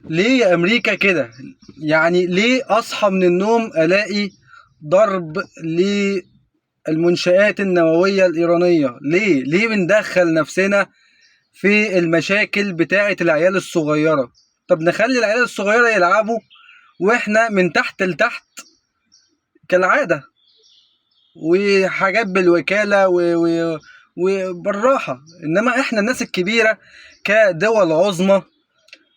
ليه يا امريكا كده؟ يعني ليه اصحى من النوم الاقي ضرب للمنشآت النووية الإيرانية؟ ليه؟ ليه بندخل نفسنا في المشاكل بتاعة العيال الصغيرة؟ طب نخلي العيال الصغيرة يلعبوا واحنا من تحت لتحت كالعادة، وحاجات بالوكالة وبالراحة. انما احنا الناس الكبيرة كدول عظمى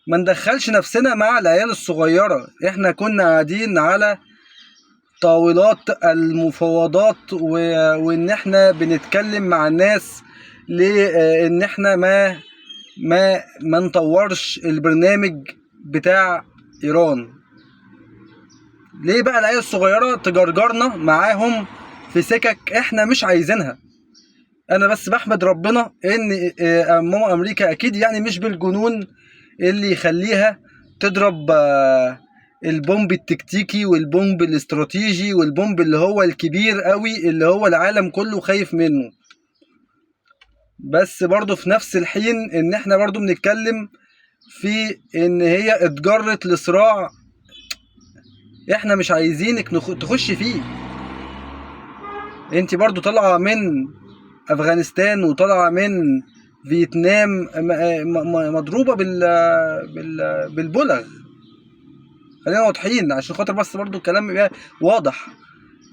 ما ندخلش نفسنا مع العيال الصغيرة. احنا كنا قاعدين على طاولات المفاوضات وان احنا بنتكلم مع الناس لان احنا ما نطورش البرنامج بتاع ايران. ليه بقى العيال الصغيرة تجرجرنا معاهم في سكك احنا مش عايزينها؟ انا بس بحمد ربنا ان ماما امريكا اكيد يعني مش بالجنون اللي يخليها تضرب البومب التكتيكي والبومب الاستراتيجي والبومب اللي هو الكبير قوي اللي هو العالم كله خايف منه. بس برضو في نفس الحين ان احنا برضو بنتكلم في ان هي اتجرت لصراع احنا مش عايزينك تخش فيه. انت برضو طالعة من افغانستان وطالعة من فيتنام مضروبة بالبلغ. خلينا واضحين عشان خاطر بس برضو الكلام يبقى واضح.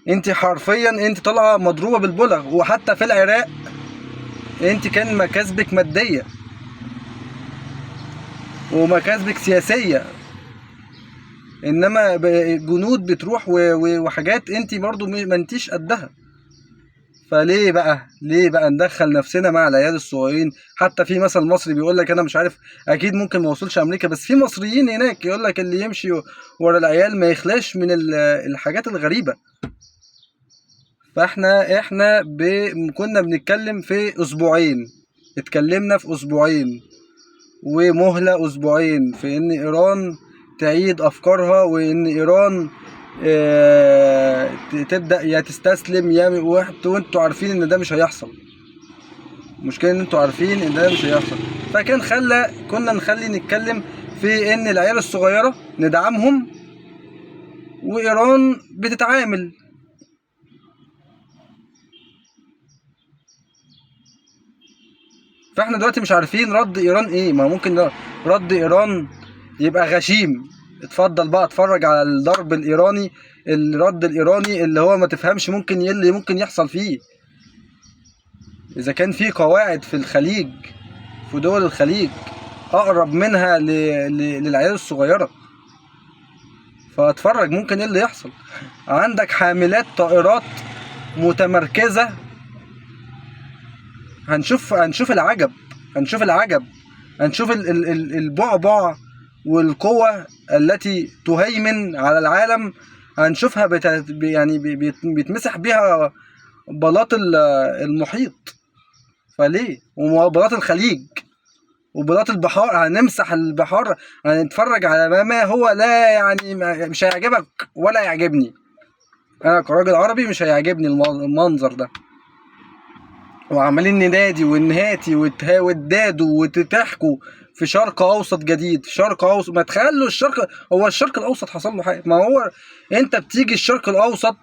انت حرفيا انت طالعة مضروبة بالبلغ. وحتى في العراق انت كان مكاسبك مادية ومكاسبك سياسية، انما جنود بتروح وحاجات انت برضو ما انتيش قدها. فليه بقى؟ ليه بقى ندخل نفسنا مع العيال الصغيرين؟ حتى في مثل مصري بيقول لك، انا مش عارف اكيد ممكن ما وصلش امريكا، بس في مصريين هناك يقول لك اللي يمشي ورا العيال ما يخلاش من الحاجات الغريبة. فاحنا كنا بنتكلم في اسبوعين، اتكلمنا في اسبوعين ومهلة اسبوعين في ان ايران تعيد افكارها، وان ايران تبدأ يا تستسلم يا وانتوا عارفين ان ده مش هيحصل. المشكلة ان انتوا عارفين ان ده مش هيحصل. فكان كنا نخلي نتكلم في ان العيال الصغيرة ندعمهم وايران بتتعامل. فاحنا دلوقتي مش عارفين رد ايران ايه. ما ممكن رد ايران يبقى غشيم. اتفضل بقى اتفرج على الضرب الايراني، الرد الايراني اللي هو ما تفهمش ممكن ايه اللي ممكن يحصل فيه. اذا كان في قواعد في الخليج، في دول الخليج اقرب منها للعيال الصغيرة، فاتفرج ممكن ايه اللي يحصل. عندك حاملات طائرات متمركزة، هنشوف العجب، هنشوف العجب، هنشوف البعبع والقوة التي تهيمن على العالم، هنشوفها بيتمسح بيها بلاط المحيط. فليه؟ وبلاط الخليج وبلاط البحار، هنمسح البحار، هنتفرج على ما هو لا يعني مش هيعجبك ولا يعجبني. انا كراجل عربي مش هيعجبني المنظر ده. وعمالين ننادي ونهاتي وتدادوا وتضحكوا في شرق اوسط جديد، شرق اوسط. ما تخلوا الشرق، هو الشرق الاوسط حصل له حاجه؟ ما هو انت بتيجي الشرق الاوسط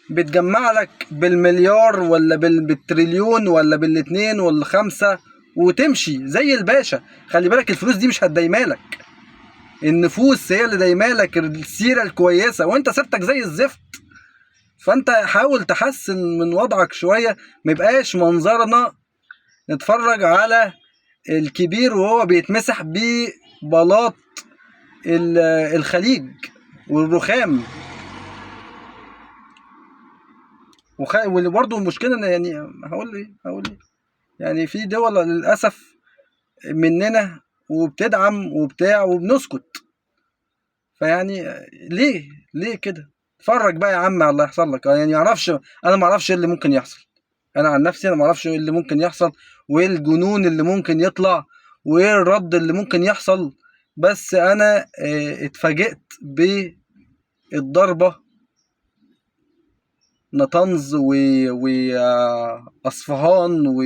بتجمع لك بالمليار ولا بالتريليون ولا بالاتنين ولا 5 وتمشي زي الباشا. خلي بالك الفلوس دي مش هتدايمالك، النفوس هي اللي دايمالك، السيره الكويسه، وانت سيرتك زي الزفت. فانت حاول تحسن من وضعك شويه، ما يبقاش منظرنا نتفرج على الكبير وهو بيتمسح ببلاط الخليج والرخام. واللي برضه المشكله ان يعني هقول ايه، هقول ايه، يعني في دول للاسف مننا وبتدعم وبتاع وبنسكت. فيعني ليه كده؟ اتفرج بقى يا عم على اللي هيحصل لك. يعني انا ما اعرفش ايه اللي ممكن يحصل. انا عن نفسي انا ما اعرفش ايه اللي ممكن يحصل، وايه الجنون اللي ممكن يطلع، وايه الرد اللي ممكن يحصل. بس انا اتفاجئت بالضربة نطنز و، اصفهان و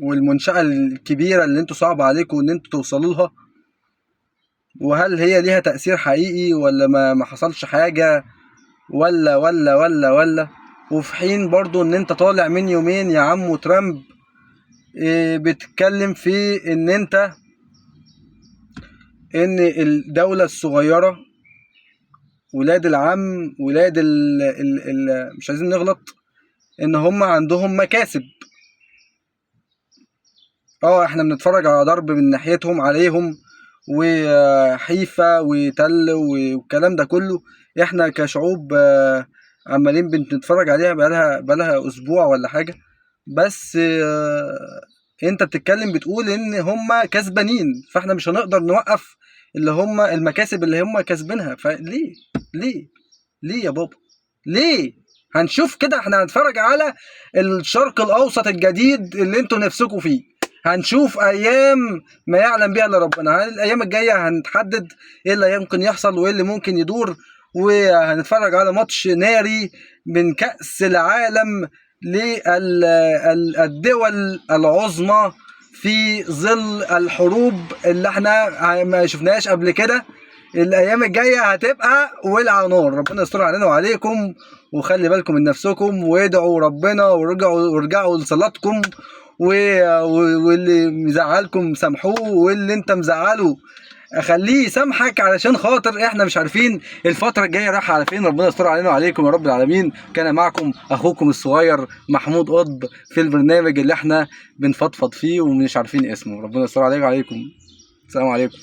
والمنشأة الكبيرة اللي انتوا صعب عليكم ان انتوا توصلوا لها؟ وهل هي ليها تأثير حقيقي ولا ما حصلش حاجة ولا ولا ولا ولا؟ وفي حين برضو ان انت طالع من يومين يا عمو ترامب بتتكلم في ان انت ان الدولة الصغيرة ولاد العم ولاد ال ال ال مش عايزين نغلط، ان هم عندهم مكاسب. احنا بنتفرج على ضرب من ناحيتهم عليهم وحيفا وتل والكلام ده كله، احنا كشعوب عمالين بنتفرج عليها بقالها اسبوع ولا حاجة. بس انت بتتكلم بتقول ان هم كسبانين، فاحنا مش هنقدر نوقف اللي هم المكاسب اللي هم كسبينها. فليه ليه ليه يا بابا ليه؟ هنشوف كده، احنا هنتفرج على الشرق الاوسط الجديد اللي انتوا نفسكوا فيه، هنشوف ايام ما يعلم بها الا ربنا. الايام الجاية هنتحدد ايه اللي يمكن يحصل وايه اللي ممكن يدور، وهنتفرج على ماتش ناري من كأس العالم للدول العظمى في ظل الحروب اللي احنا ما شفناهاش قبل كده. الايام الجاية هتبقى ولع نار. ربنا يستر علينا وعليكم، وخلي بالكم من نفسكم، وادعوا ربنا، وارجعوا لصلاتكم، واللي مزعلكم سامحوه، واللي انت مزعله خليه يسامحك، علشان خاطر احنا مش عارفين الفترة الجاية رايحة على فين. ربنا يستر علينا وعليكم يا رب العالمين. كان معكم اخوكم الصغير محمود قطب في البرنامج اللي احنا بنفضفض فيه ومش عارفين اسمه. ربنا يستر عليكم وعليكم. السلام عليكم.